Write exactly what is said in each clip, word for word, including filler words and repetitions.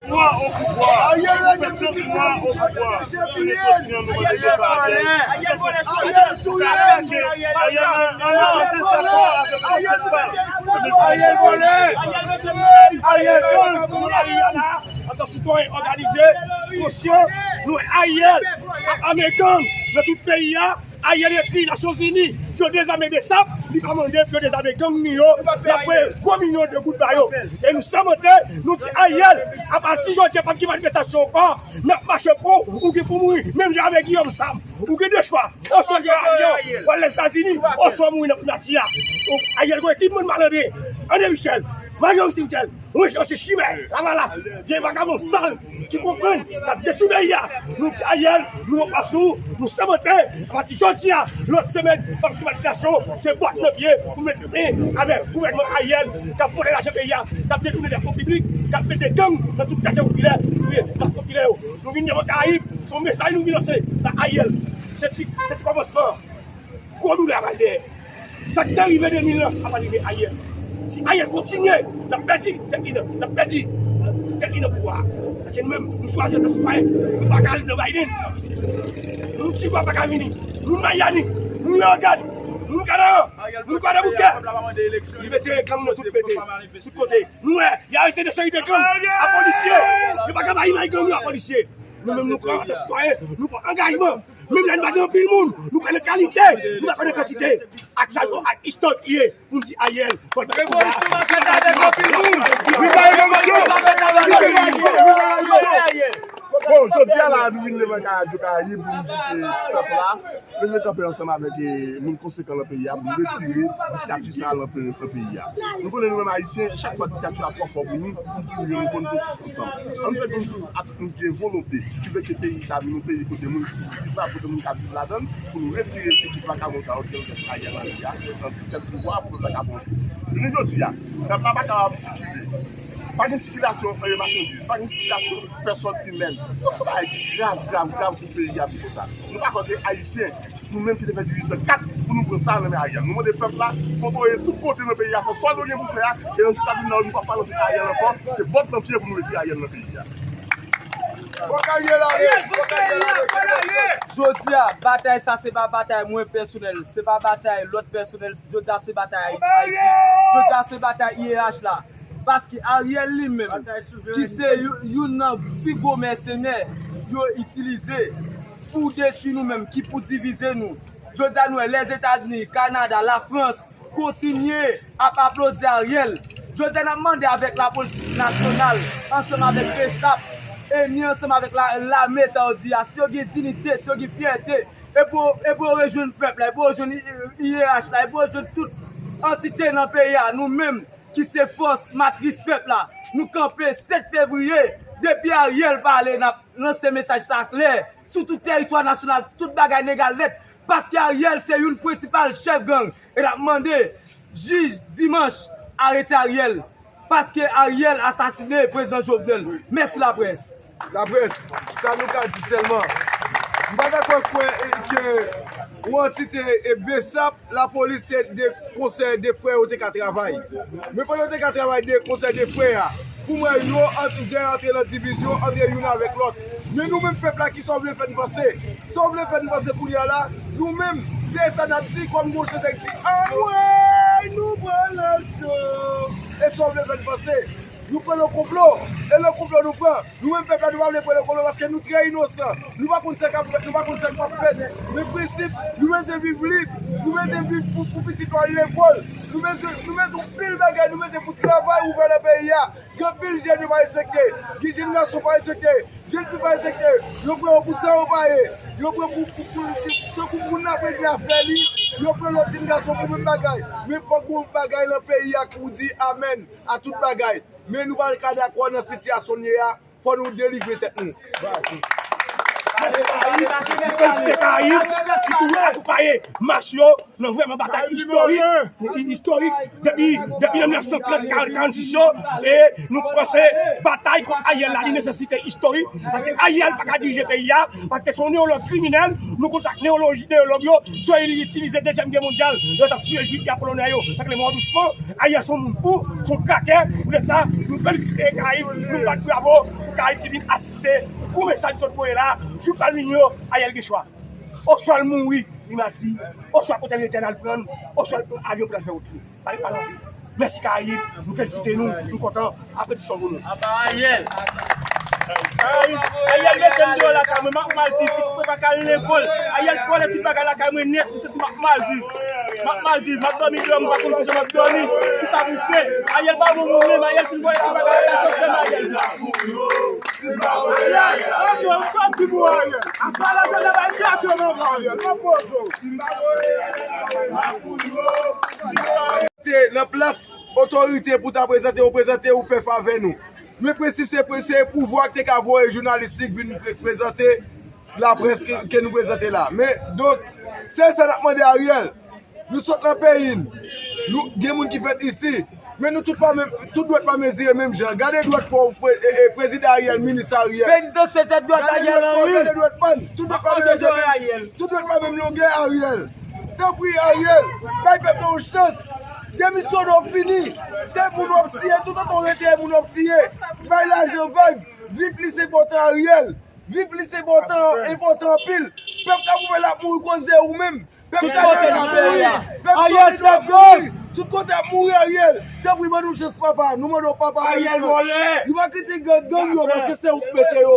Mwa o pouvwa. Ariel la gen pitit mwa o pouvwa. Ariel vole. Ariel touye. Ariel vole. Ariel vole. Ariel vole. Ariel vole. Antan sitwayen òganize, konsyan, nou wè Ariel ap ame gang nan tout peyi a. Ariel ekri Nasyonzini pou yo dezame Besap, li pa mande pou yo dezame gang ni yo, l ap voye gwo milyon de goud ba yo. E nou sèmante, nou di Ariel, apati jodi a p ap gen manifestasyon ankò, n ap mache pou ou, ou gen pou mouri, menm jan avèk Guillaume Sam, ou gen de chwa, oswa w al Lèzetazini, oswa w mouri nan primati a. Ariel voye tout moun malandren, André Michel, Mario Stiltel, Wi, se chimè, lavalas, vye vagabon sal, ki konprann, k ap detwi peyi a. Nou di Ariel, nou anfas ou, nou sèmante, apati jodi a, lòt semèn, p ap gen manifestasyon, se bòt nan pye, pou met men avèk gouvènman Ariel, k ap vòlè lajan peyi a, k ap detounen dèt piblik, k ap mete gang nan tout katye popilè, nan katye popilè yo. Nou vin devan Karayib, se yon mesaj nou vin lanse, nan Ariel. Se ti, se ti kòmansman. Gwo doulè ap al dèyè. Sa k te rive de mil lan ap al rive Ariel. Si Ariel kontinye, n ap pèdi tèt li nan, n ap pèdi tèt li nan pouvwa a. Paske nou menm, nou chwazi antan sitwayen. Nou pa ka al nan Biden. Nou Tigwa pa ka vini. Nou Mayani. Nou Leyogàn. Nou Kanaran. Nou Kwadèboukè. Li mete gang nan tout pete. Tout kote. Nou wè, y arete de seri de gang a polisye. Yo pa ka bay imaj gang yo a polisye. Nou menm nou pran antan sitwayen, nou pran angajman. Menm lè nou pa gen anpil moun, nou pran nan kalite, nou pa pran nan kantite. Ak sa yo, ak istorik li ye, pou n di Ariel, fò l bay pouvwa. Revolisyon pa fèt avèk anpil moun. Revolisyon pa fèt avèk anpil moun. Bon, jodi a la, nou vin devan Radyo Karayib pou nou di ke stop la. Leve kanpe ansanm avèk, eh, moun konsekan nan peyi a pou n retire diktati sa a nan pe-, nan peyi a. Nou konnen nou menm Ayisyen, chak fwa diktati a twò fò pou nou, nou di wi, nou konn soti ansanm. Ann fè konn sou ak nou gen volonte ki vle ke peyi sa a vin yon peyi kote moun viv la, kote moun ka viv ladan l, pou nou retire ekip vakabon sa yo ki antre Ariel Henry a nan tèt pouvwa a pou pèp la ka bon. Jounen jodi a, pèp la pa kapab sikile. Pa gen sikilasyon, eh, machandiz, pa gen sikilasyon pèsòn imèn. Donk, se yon bagay ki grav, grav, grav pou peyi a, pou konsa. Nou pa kwè ke Ayisyen, nou menm ki te fè dizuit san kat, pou nou pran sa nan men Ariel. Nou mande pèp la, kontwole tout kote nan peyi a, fè sòl yo gen pou fè a, e nan jou k ap vin nan yo, nou p ap pa nan peyi Ariel ankò, se bòt nan pye pou nou retire Ariel nan peyi a. Fòk Ariel ale! Fòk Ariel ale! Jodi a, batay sa se pa batay mwen pèsonèl, se pa batay lòt pèsonèl, jodi a se batay Ayiti, jodi a se batay I E H la. Paske Ariel li menm, ki se you-, youn nan pi gwo mèsenè yo itilize pou detwi nou menm, ki pou divize nou. Jodi a nou wè Lèzetazini, Kanada, Lafrans kontinye ap aplodi Ariel. Jodi a n ap mande avèk lapolis nasyonal, ansanm avèk Besap, e ni ansanm avèk la, lame, sa yo di a, si yo gen diyite, si yo gen fyète, e pou, e pou yo rejwenn pèp la, e pou yo jwenn I E H la, e pou yo jwenn tout antite nan peyi a, nou menm, ki se fòs matris pèp la. Nou kanpe sèt fevriye, depi Ariel pale, n ap lanse mesaj sa klè. Sou tout tèritwa nasyonal, tout bagay legal nèt. Paske Ariel se youn prensipal chèf gang. E n ap mande jij dimanch arete Ariel. Paske Ariel asasine prezidan Jovenel. Mèsi laprès. Laprès, sa nou ka di sèlman. M pa dakò kwè, eh, ke yon antite, eh, Besap, lapolis se de konsèy de frè yo te ka travay. Men pandan yo te ka travay de konsèy de frè a, pou mwen yo ant-, dèyè antre nan divizyon, antre youn avèk lòt. Men nou menm pèp la, kisa w vle fè n panse? Sa w vle fè n panse kounye a la? Nou menm, se sa n ap di, kòm gon chante k di, anmwey, nou pran nan cho. E sa w vle fè n panse? Nou pran nan konplo, e nan konplo nou pran. Nou menm pèp la, nou pa vle pran nan konplo paske nou trè inosan. Nou pa konn sa k ap fèt, nou pa konn sa k p ap fèt. Men prensip, nou bezwen viv lib, nou bezwen viv pou, pou pitit nou al lekòl. Nou bezwen, nou bezwen anpil bagay, nou bezwen pou travay ouvè nan peyi a. Gen anpil jèn yo pa respekte, gen jèn gason pa respekte, jèn fi pa respekte. Yo pran yo pou sa yo pa ye. Yo pran pou, pou, pou, tankou moun nan ap regle afè li, yo pran lòt jèn gason pou menm bagay. Men fòk gon bagay nan peyi a pou di amèn a tout bagay. Men nou pa ka dakò nan sitiyasyon n ye a, fò nou delivre tèt nou. Mwen se Karayib, mwen felisite Karayib, ki tou akonpaye mach yo nan vrèman batay istorik, i-, istorik, depi, depi nan mil nèf san trant, karannsis yo, e nou panse batay kont Ariel la, li nesesite istorik, paske Ariel pa ka dirije peyi a, paske se yon newològ kriminèl, nou konn sa newoloji, newològ yo, se yo li itilize dezyèm gè mondyal, lè yo t ap tiye jwif e apolonè yo, sa k rele mò dousman, Ariel se yon moun fou, se yon krakè, poutèt sa, nou Felisite Kayib, nou bat bravo pou Kayib ki vin asiste gwo mesaj sot voye la sou palmin yo. Ariel gen chwa. Oswa l mouri, li mati, oswa kote l rete a n al pran l, oswa l pran avyon pou l al fè wout li. Kayib pale anpil. Mèsi Kayib, nou felisite nou, nou kontan, apre ti son pou nou. Aba Ariel. Kayib, Ariel mete m deyò lakay mwen, m ap mal viv, pitit mwen pa ka al lekòl. Ariel vòlè tout bagay lakay mwen nèt, m santi m ap mal viv. M ap mal viv, m ap dòmi deyò, m pa konn kote m ap dòmi. Kisa pou fè? Ariel pa bon moun menm, Ariel fin vòlè tout bagay lakay mwen, Ariel. Ariel, ou sòti pou Ariel. Aspa la, se la bay gate nan Ariel. Nan pozo. Te nan plas otorite pou ta prezante, ou prezante, ou fè favè nou. Men prensip se, se pouvwa ki te ka voye jounalis li vin pre- prezante laprès ke, ke nou prezante la. Men, donk, se sa n ap mande Ariel. Nou sot nan peyi n. Nou, gen moun ki fèt isi. Men nou tout pa menm, tout dwèt pa mezire menm jan. Gade dwèt pa w, pre- e- e- prezidan Ariel, minis Ariel. Penitans se tèt dwèt Ariel Henry. Gade dwèt pa w, gade dwèt pa n. Tout dwèt pa menm longè. Tout dwèt pa menm longè Ariel. Tanpri Ariel, bay pèp la yon chans. Demisyone w fini. Se moun w ap tiye, toutotan w rete e moun w ap tiye. Bay lajan vag. Vi plis enpòtan Ariel. Vi plis enpòtan, enpòtan anpil. Pèp Kafou Vèy la ap mouri koz de ou menm. Pèp Kafou Vèy la ap mouri. Pèp Solid la ap mouri. Tout kote ap mouri Ariel. Tanpri ban nou chans papa. Nou mande w papa Ariel. Nou pa kritike gang, gang yo paske se ou k mete yo.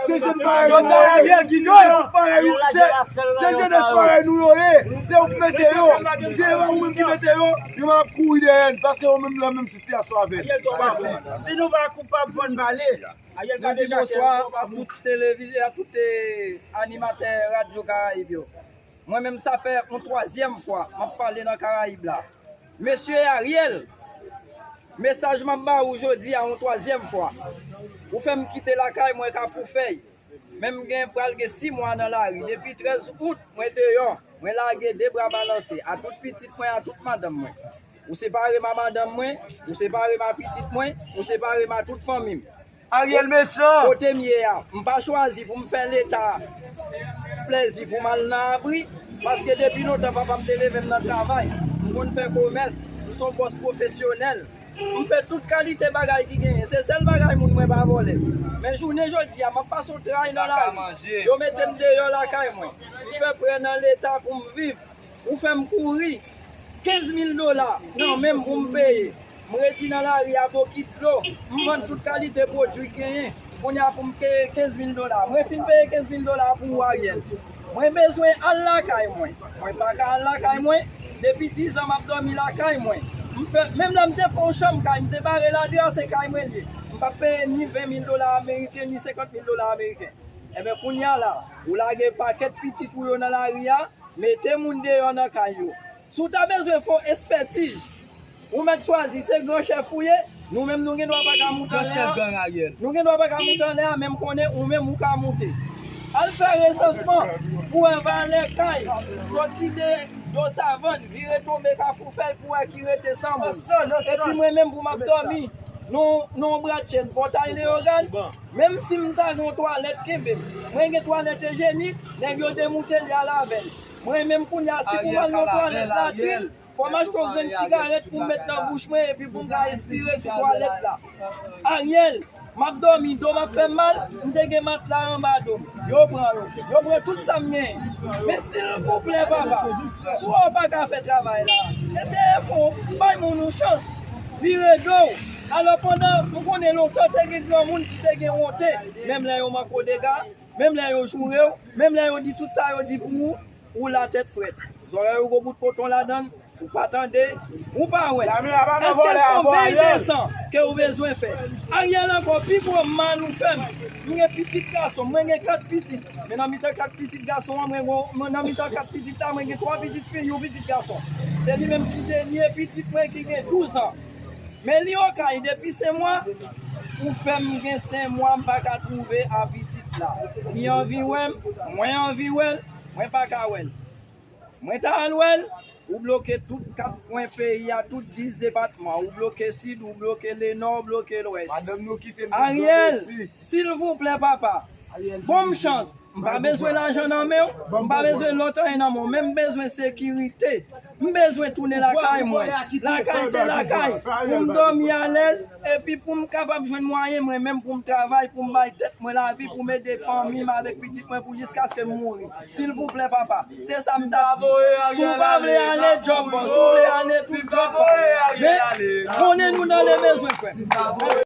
Se jèn parèy nou yo ye. Se jèn parèy nou yo. Se, se jenès parèy nou yo ye. Se ou k mete yo. Se ou menm ki mete yo. Yo ap kouri dèyè n paske yo menm nan menm sitiyasyon avè n. Mèsi. Si nou pa koupab, fò n pale. Ariel ka deja fè yon konba pou tout televiz- a tout eh, animatè radyo Karayib yo. Mwen menm sa fè yon twazyèm fwa m ap pale nan Karayib la. Mesye Ariel, mesaj m ap ba ou jodi a yon twazyèm fwa. Ou fè m kite lakay mwen Kafou Fèy. Men m gen pral gen sis mwa nan lari. Depi trèz out, mwen deyò. Mwen lage de bra balanse a tout pitit mwen, a tout madanm mwen. Ou separe m a madanm mwen, ou separe m a pitit mwen, ou separe m a tout fanmi m. Ariel mechan. Kote m ye a, m pa chwazi pou m fè Leta plèzi pou m al nan abri, paske depi lontan papa m te leve m nan travay. M konn fè komès, m se yon bòs pwofesyonèl. M fè tout kalite bagay ki genyen. Se sèl bagay moun mwen pa vòlè. Men jounen jodi a, m ap pase yon tray nan lari. Yo mete m deyò lakay mwen. M fè prè nan Leta pou m viv. Ou fè m kouri kenz mil dola nan men m pou m peye. M redi nan lari a bokit dlo. M vann tout kalite pwodui k genyen. Kounye a pou m peye kenz mil dola. Mwen fin peye kenz mil dola pou ou, Ariel. Mwen bezwen al lakay mwen. Mwen pa ka al lakay mwen. Depi diz an m ap dòmi lakay mwen. M fè, menm lè m te fè yon chanm kay, m te bare l a dra, se kay mwen l ye. M p ap peye ni ven mil dola ameriken, ni senkant mil dola ameriken. Enben, kounye a la, ou lage pakèt pitit ou yo nan lari a, mete moun deyò nan kay yo. Si w ta bezwen fè yon espètij, ou mèt chwazi, se gran chèf ou ye, nou menm nou gen dwa pa ka moute anlè a. Nou gen dwa pa ka moute anlè a, men m konnen ou menm ou ka moute. Al fè resansman pou wè valè kay, soti de Dosavann, vire tonbe Kafou Fèy pou wè ki rete san moun. Epi mwen menm pou m ap dòmi nan, nan yon bratchenn, Pòtay Leyogàn, menm si m ta gen yon twalèt kenbe m, mwen gen twalèt ejenik, nèg yo demoute li al avè l. Mwen menm kounye a, si pou m al nan yon twalèt latrin, fò m achte yon grenn sigarèt pou m met nan bouch mwen epi pou m ka espire sou twalèt la. Ariel, m ap dòmi, do m ap fè m mal, m te gen matla anba do m. Yo pran yo. Yo pran tout sa m genyen. Men silvouplè, papa, si w pa ka fè travay la, eseye fè w bay moun yon chans. Vire do w. Alò, pandan nou konnen lontan, te gen granmoun ki te gen wonte. Menm lè yo manke w dega, menm lè yo joure w, menm lè yo di tout sa yo di pou ou, ou la tèt frèt. Zòrèy ou gon bout koton ladan l, ou pa tande, ou pa wè. Èske se yon beny de san ke ou bezwen fè? Ariel, ankò pi gwo mal ou fè m. M gen pitit gason, mwen gen kat pitit. Men nan mitan kat pitit gason an, mwen gon, mwen nan mitan kat pitit la, mwen gen twa pitit fi, yon pitit gason. Se li menm ki dènye pitit mwen ki gen douz an. Men li okay depi senk mwa, ou fè m gen senk mwa m pa ka twouve a pitit la. Li anvi wè m, mwen anvi wè l, mwen pa ka wè l. Mwen ta al wè l, ou bloke tout kat kwen peyi a, tout dis depatman, ou bloke Sid, ou bloke Lenò, ou bloke Lwès. Ariel, silvouplè papa, Ban m chans. M pa bezwen lajan nan men w, m pa bezwen lòt anyen nan men w, men m bezwen sekirite. M bezwen tounen lakay mwen. Lakay se lakay. Pou m dòmi alèz, epi pou m kapab jwenn mwayen mwen menm pou m travay, pou m bay tèt mwen lavi, pou m ede fanmi m avèk pitit mwen pou jiskaske m mouri. Silvouplè, papa, se sa m t ap di. Si w pa vle ale, djòb, bò. Si w vle ale, tout djòb, bò. Men, konnen nou nan le bezwen, frè m.